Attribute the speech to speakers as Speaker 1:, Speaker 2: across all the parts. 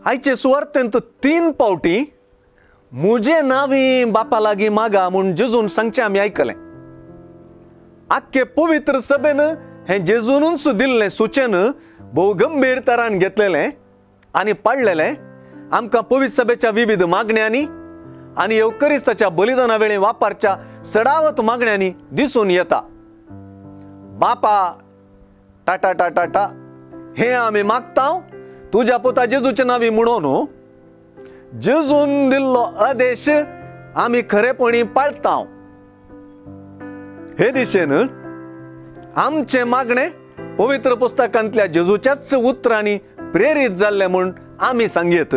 Speaker 1: आयचे सुवार्तेंत 3 पावटी मुजे नावी बापा लागीं मागा म्हूण जेजून सांगचें आमी आयकलें। आख्खे पवित्र सभेन हें जेजूनच दिल्लें सुचन भोव गंभीर तरान घेतलेलें आनी पाडलेलें। आमकां पवित्र सभेच्या विविध मागण्यांनी आनी येवकरिस्ताच्या बलिदाना वेळी वापरच्या सडावत मागण्यांनी दिसून येता। बापा टाटा टाटा टा हें आमी मागता तुज्या पुता जेजूचे नावी म्हणून जेजून दिल्लो आदेश आमी खरेपणी पाळता। हे दिशेन आमचें मागणें पवित्र पुस्तकांतल्या जेजूच्याच उतरांनी प्रेरीत जाल्लें म्हूण आमी सांगयत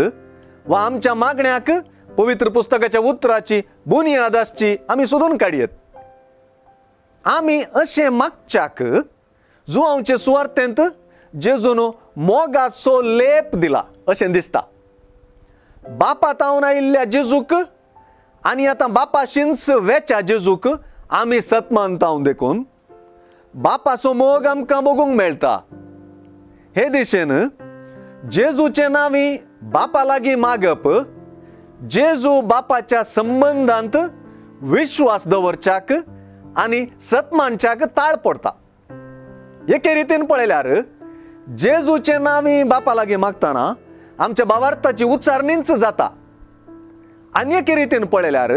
Speaker 1: वा आमच्या मागण्याक पवित्र पुस्तकाच्या उतराची बुनियाद आसची आमी सोदून काडयेत। आमी अशें मागच्याक जुवांवचे सुवार्तेंत जेजून मोगाचो लेप दिला अशें दिसता। बापा तावन आयिल्ल्या जेजूक आनी आतां बापाशींच वेच्या जेजूक आमी सत मानता देखून बापाचो मोग आमकां बगूंक मेळटा। हे दिशेन जेजूचे नावी बापा लागीं मागप जेजू बापाच्या संबंदांत विश्वास दवरच्याक आनी सत मानच्याक ताळ पडटा। एके रितीन पळयल्यार जेजूचे नावी बापा लागीं मागतना आमच्या भावार्थाची उच्चारणीच जाता आनी एके रितीन पळयल्यार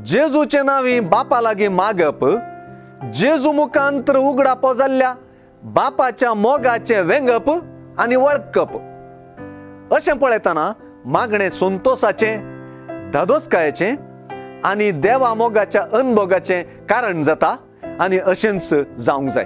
Speaker 1: जेजूचे नावी बापा लागीं मागप जेजू मुखांतर उगडापो जाल्ल्या बापाच्या मोगाचें वेंगप आनी वळखप। अशें पळयतना मागणें संतोसाचें, धादोसकायेचें आनी देवा मोगाच्या अनभोगाचें कारण जाता आनी अशेंच जावंक जाय।